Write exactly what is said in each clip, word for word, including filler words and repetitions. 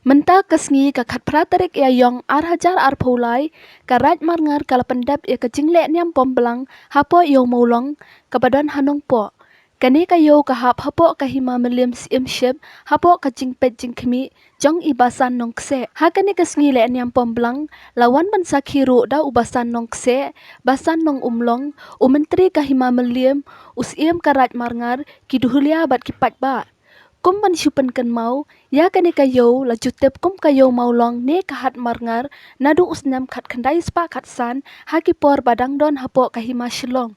Mynta ka sngi ka khatphra tarik Ïaïong ar hajar arphew lai, ka Raid Marngar ka la pyndep ïa ka jingleh niam pom blang hapoh Ïew Mawlong kaba don ha Nongpoh. Kane ka ïew ka hap hapoh ka hima Mylliem Syiemship hapoh ka jingpeit jingkhmih jong i Basan Nongkseh. Ha kane ka sngi leh niam pom blang la wan ban sakhi ruh da u Basan Nongkseh, Basan Nongumlong, u Myntri ka hima Mylliem, u Syiem ka Raid Marngar, ki duhulia bad ki paidbah. Kum ban shu pynkynmaw, ïa kane ka ïew la ju tip kum ka Ïew Mawlong ne ka Hat Marngar naduh u snem khatkhyndai spah khatsan ha ki por ba dang don hapoh ka hima Shillong.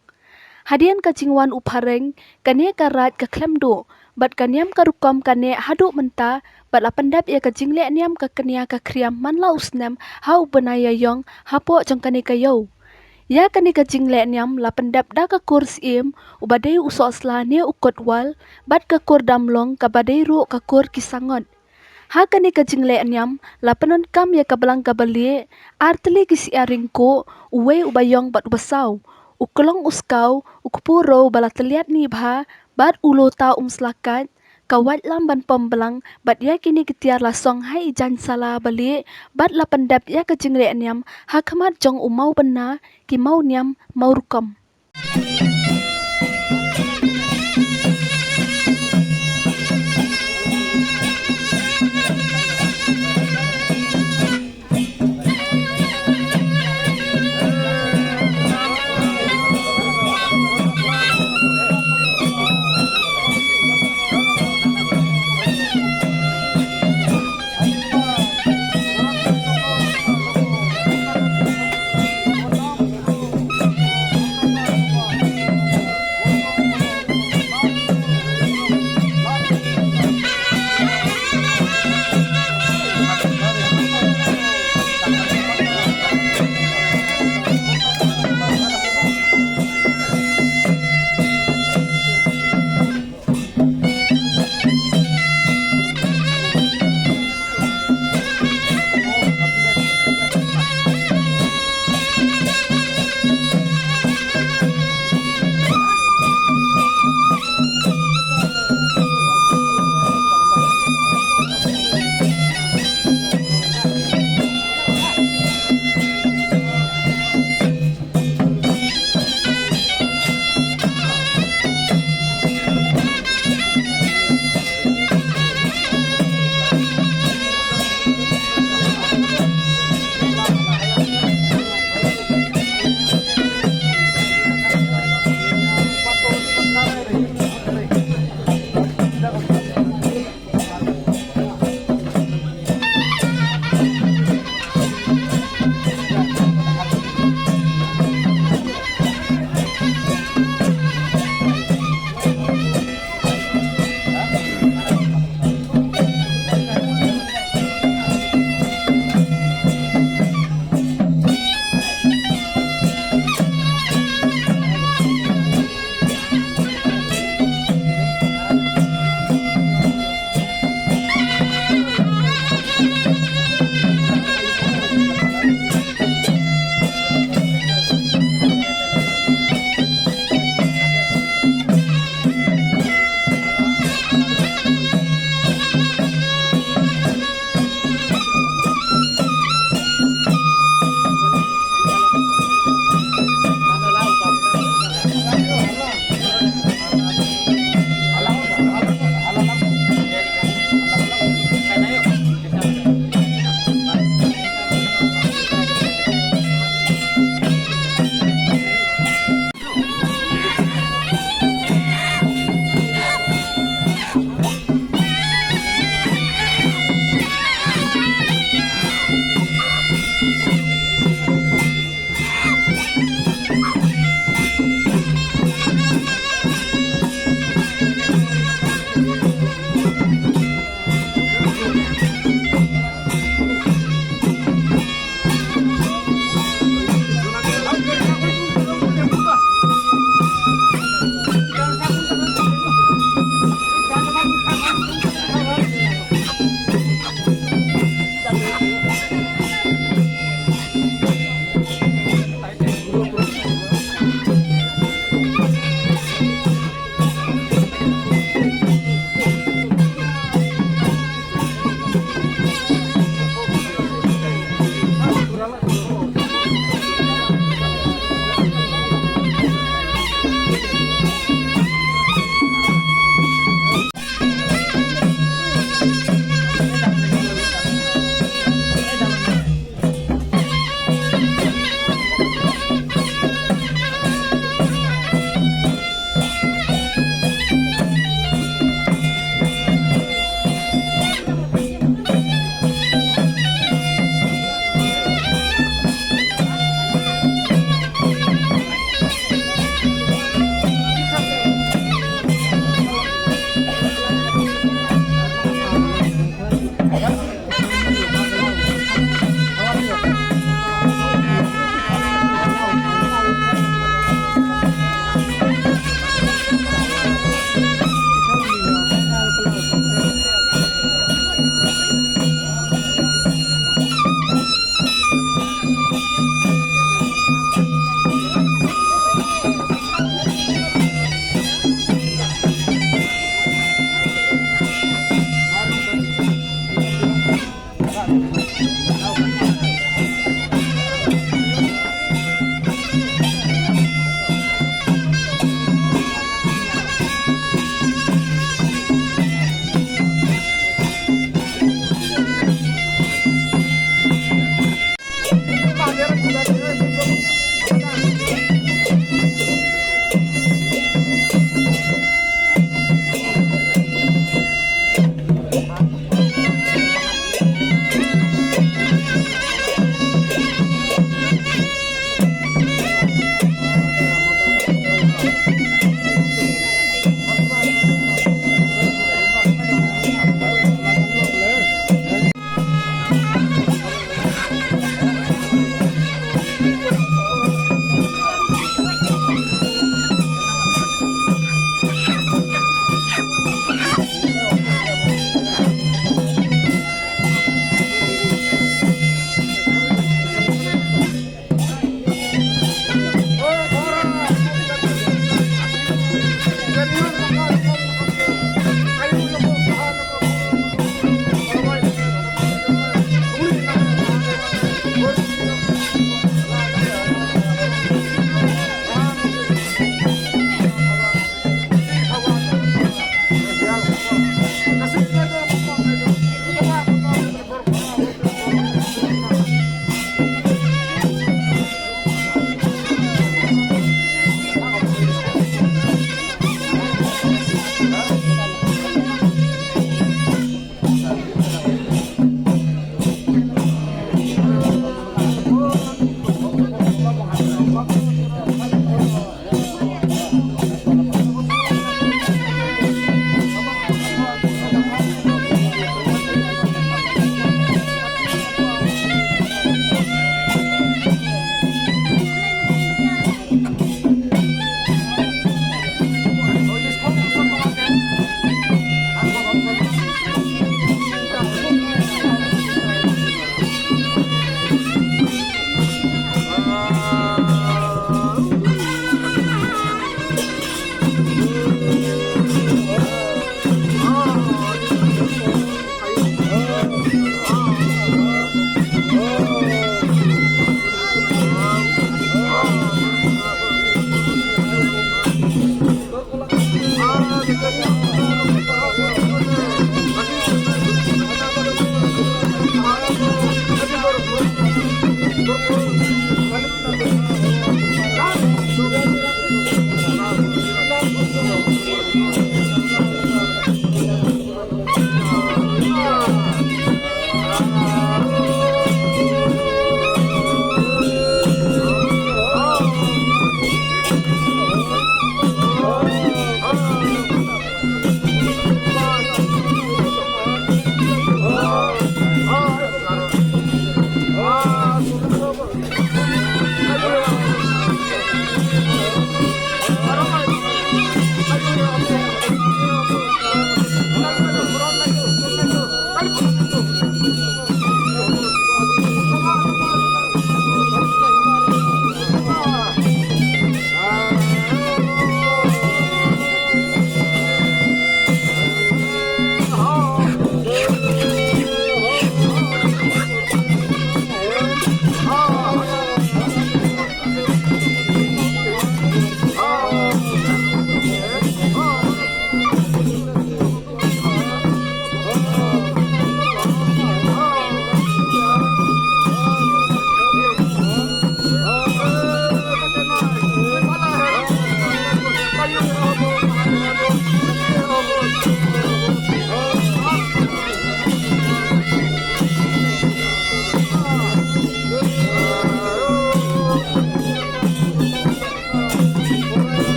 Hadien ka jingwan u phareng, kane ka raid ka khlem duh bad ka niam ka rukom ka neh haduh mynta, bad la pyndep ïa ka jingleh niam ka kñia ka khriam man la u snem ha u bnai Ïaïong hapoh jong kane ka ïew. Ïa kane ka jingleh niam la pyndep da ka kur Syiem uba dei u Sohsla ne u Kotwal, bad ka kur Damlong kaba dei ruh ka kur ki Sangot. Ha kane ka jingleh niam la pyndonkam ïa ka blang kaba lieh, artylli ki syiar ryngkuh, uwei uba ïong bad uba saw, u klong u skaw, u kpu rew ba la tylliat ni bha, bad u lota umsla kait, ka waitlam ban pom blang, bad ïa kine ki tiar la song ha i jaiñ sala ba lieh, bad la pyndep ïa ka jingleh niam ha khmat jong u mawbynna, ki mawniam mawrukom.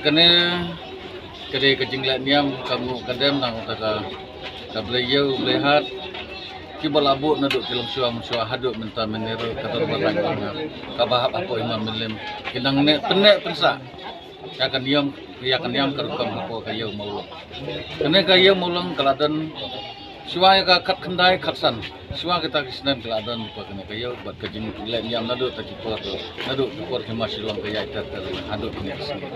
Kane ka dei ka jingleh niam ka nguh ka dem na ka ka Blei ïew Blei hat. Kiba la buh naduh ki longshuwa mynshuwa haduh mynta mynne ruh ka dor ba rang ka kaba hap hapoh Hima Mylliem. Ki nang ne pynneh pynsah ïa ka niam, ïa ka niam ka rukom hapoh ka ïew Mawlong. Kane ka ïew Mawlong ka la don shuwa ïa ka khatkhyndai khatsan. Shuwa kita ki snem ki la don bad kane ka ïew bad ka jingleh niam naduh ta ki por, naduh ki por ki ma Shillong ka ïaid ter ter haduh kine ki sngi.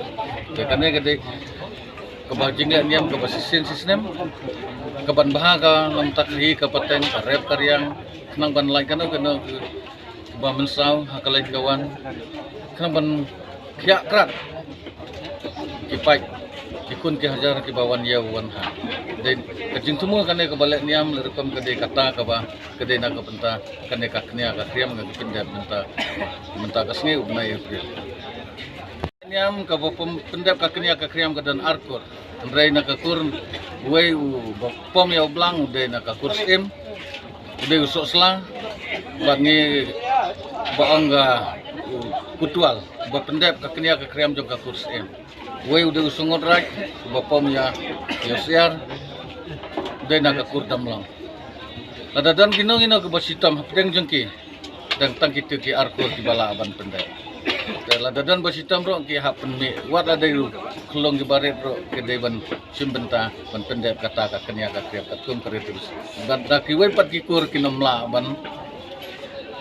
Te kane ka dei kaba jingleh niam kaba shisien shisnem, kaban bha ka namta ka hi ka pateng ka rep ka riang, khnang ban lait kano kano kiba mynsaw ha ka leit ka wan, khnang ban khiah krat ki paid ki khun ki hajar kiba wan ïew wan ha. Dei ka jingthmu kane kaba leh niam leh rukom ka dei kata kaba ka dei na ka bynta kane ka knia ka khriam ka pyndep mynta, mynta ka sngi u bnai April. Niam kaba pym-, pyndep ka knia ka khriam ka don ar kur. Hynrei na ka kur uwei uba pom ïa u blang u dei na ka kur Syiem, u dei u Sohsla, bad ngi ba ong ka u Kutwal ba pyndep ka knia ka khriam jong ka kur Syiem. Uwei u dei u Sngewtrei uba pom ïa, ïa u Syiar, u dei na ka kur Damlong. Lada don kino kino kiba shitom hapdeng jong ki, tang tang kito ki ar kur kiba lah ban pyndep. Te lada don ba shitom ruh ki hap pynmih wat la dei ruh khlong kiba rit ruh ki dei ban shim bynta ban pyndep kata ka knia ka khriam katkum ka rit. Bad da kiwei pat ki kur kin ym lah ban,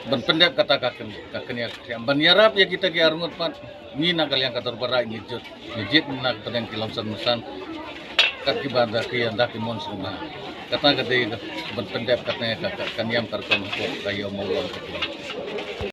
ban pyndep kata ka kn-, ka knia ka khriam ban ïarap ïa kita ki arngut pat. Ngi na ka liang ka dorbar ngi jot, ngi jied na ka pdeng ki longsan mongsan kat kiba da ki, da ki mon sngewbha. Kata ka dei ban pyndep kata ka, ka, ka niam ka rukom hapoh ka ïew Mawlong ka.